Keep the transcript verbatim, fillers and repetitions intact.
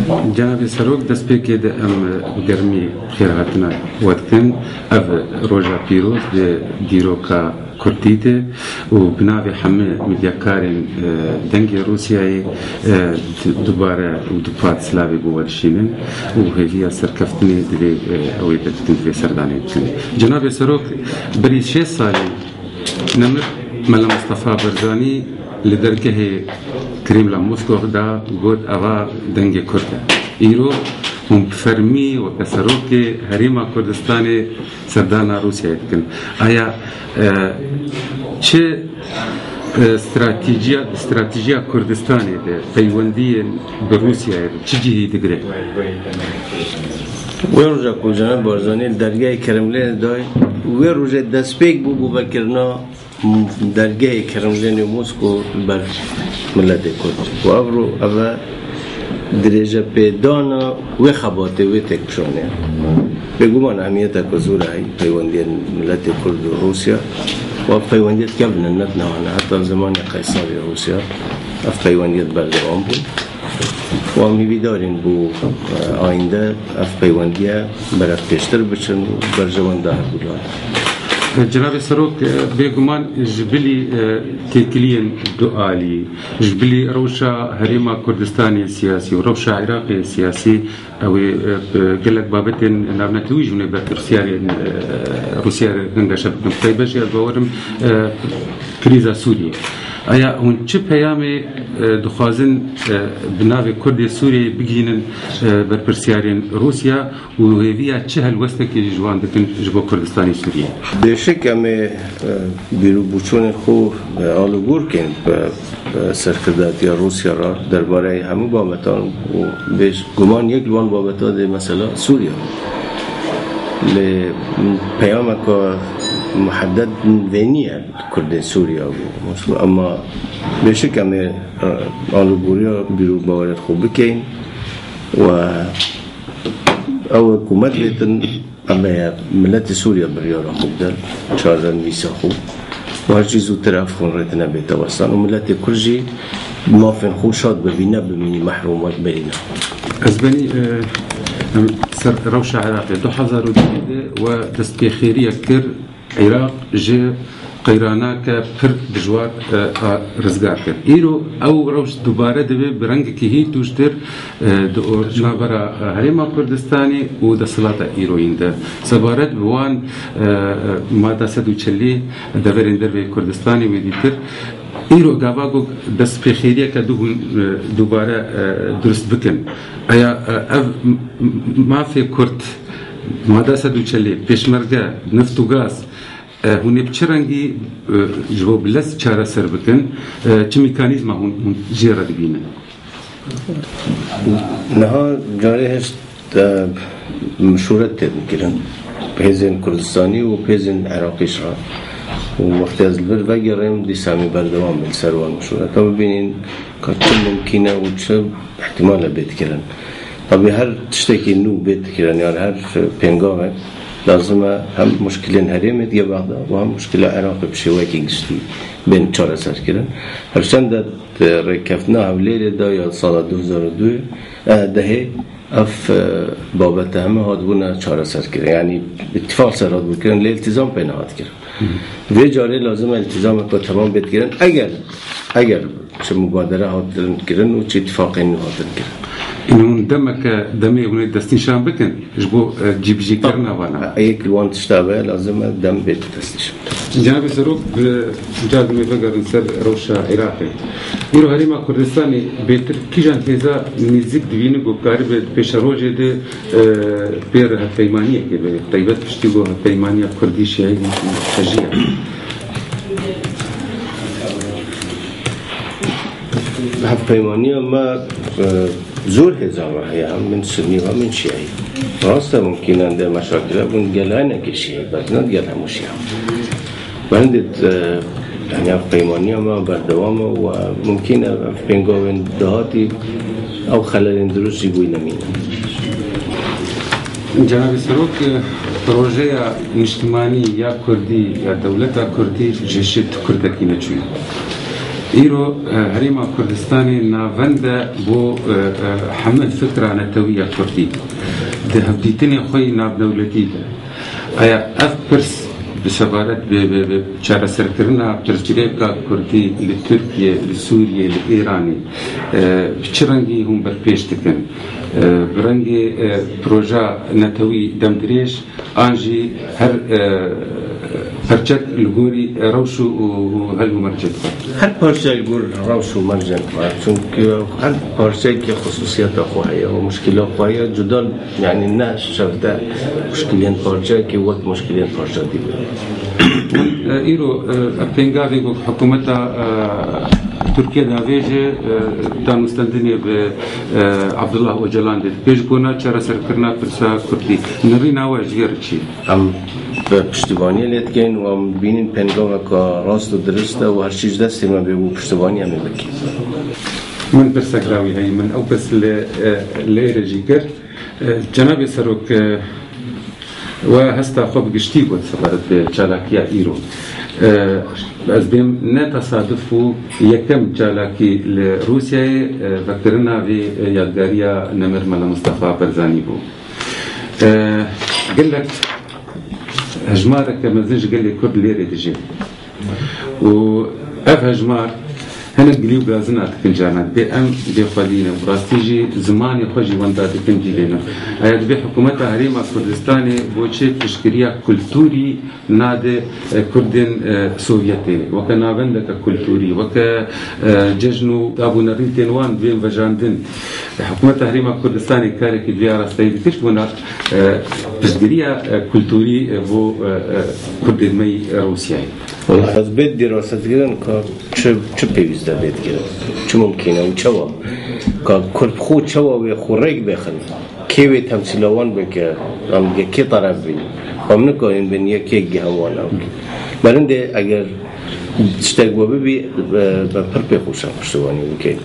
Cenabê Serok, destpêkê de em bi germî xêrhatina we dikin. Ev roja pîroz di dîroka Kurdî de û bi navê hemî medyakarên, e, Dengê Rûsyayê, e, di-, dubare û dupat silavê bo we dişînin û hêviya serkeftinê divê, e, ew ê de dikin, divê serdanê dikin. Cenabê Serok, berî şêst salî nemir Mela Mustafa Barzanî li dergehê Kremla Moskov da got, eva dengê Kurd e. Îro hûn bi fermî weke serokê Herêma Kurdistanê serdana Rûsyayê dikin. Aya, e, çi, e, stratejiya, stratejiya Kurdistanê de peywendiyên bi Rûsyayê re çi cihî digire? Wê roja ku Cenab Barzanî li dergehê Kremlê dayê, wê rojê destpêk bû, bû vekirina dergehê Kremlênê Mosko li ber miletê Kurd. Û ev ro-, ev e dirêjepêdana wê xebatê, wê têkoşanê. Bêguman ehmiyeteke zor e heyî peywendiyên miletê Kurd û Rûsya. Û ev peywendiye dikevine, ne niha ne, heta li zemanê Qeysarê Rûsya ev peywendiye berdewam bû. Û em hêvîdarîn bo, e, ayînde ev peywendiye berek pêştir biçin û berjewenda her du lan. Cenabê Serok, e, bêguman ji bilî, e, têkiliyên dualî, ji bilî rewşa Herêma Kurdistanê siyasî û rewşa Iraqê siyasî, ew ê, e, bi gelek babetên navnetewî jî hûn ê berpirsiyarên, e, Rûsya re hingaşe bikin. Taybet jî ez bawerim, e, krîza Sûriyê. Aya hûn çi peyamê, e, dixwazin, e, bi navê Kurdê Sûriyeyê bigihînin, e, berpirsiyarên Rûsya û hêviya çi helwestekê jî ji wan dikin ji bo Kurdistanê Sûriyê? Bêşik em ê, e, bîr û boçûnên xwe, e, alûgor kên bi, bi serkirdatiya Rûsya re derbareyê hemû babetan û bêguman yek li wan babeta dê mesela Sûriya. Lê peyameke muhedded vê niye. Kurdên Sûriya bû. Ama bêşik em ê, e, alûgoriya bîr û bawerên xwe bikeyin û ew hikûmet bêtin, em ê miletê Sûriya biryara xwe bide, çarenivîsa xwe. Û her çî zûtir ev xwînrêtine bête westan û miletê Kurd jî bi mafên xwe şad bibî, nebimînî mehrûm wek berî ne. Ez benî, e, em ser rewşa Iraqê du hezar û deh de we destpêxêriyek kir. Iraq ji qeyraneke pir dijwar, e, a rizgar kir. Îro ew rewş dubare dibe bi rengekî hîn tûjtir, e, di or-, navbera, e, Herêma Kurdistanê û desthilata îroyîn de. Sebaret bi wan, e, e, mada sed û çelî deverên derveyê Kurdistanê wê dîtir. Îro gava ku destpêxêriyeke du hûn, e, dubare, e, durust bikin. Aya, e, ev m-, m-, mafê Kurd, mada sed û çelî, pêşmerge, neft û gaz, e, hûn ê bi çi rengî, e, ji bo bi lez çareser bikin? E, çi mekanîzma hûn, hûn jê re dibînin? Niha carê hişt, e, mişûret tê kirin. Hêzên Kurdistanî û hêzên Iraqî ji re. Û wextê ez li vir vegerêm, dîsa em ê berdewam bin li ser wan mişûreta. Bibînin ka çi mumkîn e û çi îhtimal e bê dikirin. Tabî her tiştekî nû bê dikirin, yan her pêngavek lazim e hem muşkilên herêmê digel Bexda û hem muşkila Iraqê bi şêweyekî giştî bên çareser kirin. Her çend de rêkeftina Hewlêrê de ya sala du hezar û duyê, e, dehê ev, e, babete heme hatibûne çareser kirin. Yanî îttifaq ser hatibû kirin, lê îltîzam pê nehat kirin. Vê carê lazim e îltîzameke temam bê kirin. Eger, eger çi mubadere hatin kirin û çi îttifaqên nû hatin kirin. Hûn demeke demê hûn ê destnîşan bikin ji bo, e, cîbicîkirina vana. Yek li wan tişta ve lazim e dem bê destnîşan. Cenabê Serok, bi car dimê vegerin ser rewşa Iraqê. Îro Herêma Kurdistanê bêtir kîjan hêza nêzîk dibînin ku karibe di pêşerojê de, e, pê re hevpeymaniyekê be, taybet piştî ku hevpeymaniya Kurdî Şîayî hejî ye. Hevpeymaniya me, e, zor hêza me heye, hem min Sunnî û hem min Şîayî. Rast e, mumkîn e êndî meşakile bûn gel hinekê Şîayî, bes ne gel hemû Şîa. Belê, e, yani hevpeymaniya me berdewam e û mumkîn e ev pêngavên dahatî, ew xelalên dirust jî bûyî nemînin. Cenabê Serok, e, projeya niştimanî ya Kurdî ya dewleta Kurdî ji hişê tu Kurdekî neçûye. Îro, e, Herêma Kurdistanê navend e bo, e, e, heme fikra netewî ya Kurdî. Di hevdîtinê xwe yî navdewletî de, aya ev pirs bi sebaret bi, bi, bi çareserkirina pirsgirêka Kurdî li Tirkiye, li Sûriye, li Îranê, e, bi çi rengî hûn berpêş dikin? E, bi rengê, e, proja netewî demdirêj, an jî her, e, perçek li gorî rewş û, û, û helbûmercê dixwe? Her parçe li gor rewş û mercên xwe, çunku her parçeyekî xusûsiyeta xwe heye û muşkila xwe heye, cuda, yanî ne şevde muşkilên parçeyekî wek muşkilên parça dî be. E, îro, e, pêngavê ku hikûmeta, e, Tirkiye davêje, e, danûstendinê bi, e, Abdullah Ocalan de dike ji bona çareserkirina pirsa Kurdî. Nirîna we ji vê re çi ye? Em bi piştivaniyê lê dikin û em dibînin pêngaveka rast û dirist e û her çî ji destê me bê û piştivanî em ê bikin. Min pirsek dawî heye, min ew pirs li, e, li êrê jî kir. E, Cenabê Serok, e, we hesta xwe bi giştî got sebaret bi çalakiya îro. E, ez bêm ne tesaduf bû yekem çalakî li Rûsyayê, e, vekirina vê, e, yadgariya Nemir Mela Mistefa Barzanî bû. E, gelek hejmareke mezin ji gelê Kurd lêrê dijî. Û ev hejmar hinek gilî û gazina dikin carna. Dibê em bêxwedî ne. Bi rastî jî zimanê xwe jî wenda dikin cîlê ne. Eya dibê hikûmeta Herêma Kurdistanê bo çê piştgiriya kultûrî nade, e, Kurdên, e, Sovyetê, weke navendeke kultûrî, weke, e, cejn û dab û nerîtên wan bên vejandin. Hikûmeta Herêma Kurdistanê karekî di vê arasteyî dikir ji bona, e, piştgiriya, e, kultûrî, e, bo, e, e, Kurdên me yî Rûsyayê. Wela ez bê dîrase dikirin ka çi, çi pêwîst e bê dikirin, çi mumkîn e û çawa? Ka Kurd xwe çawa wê xwe rêk bêxin? Kê wê temsîla wan bike? Em bike kê teref bin? Em nikarin bin yekê gihem wan ew. Berindê eger tiştek we bibî, e, me pir pê xweş e piştivanî bike.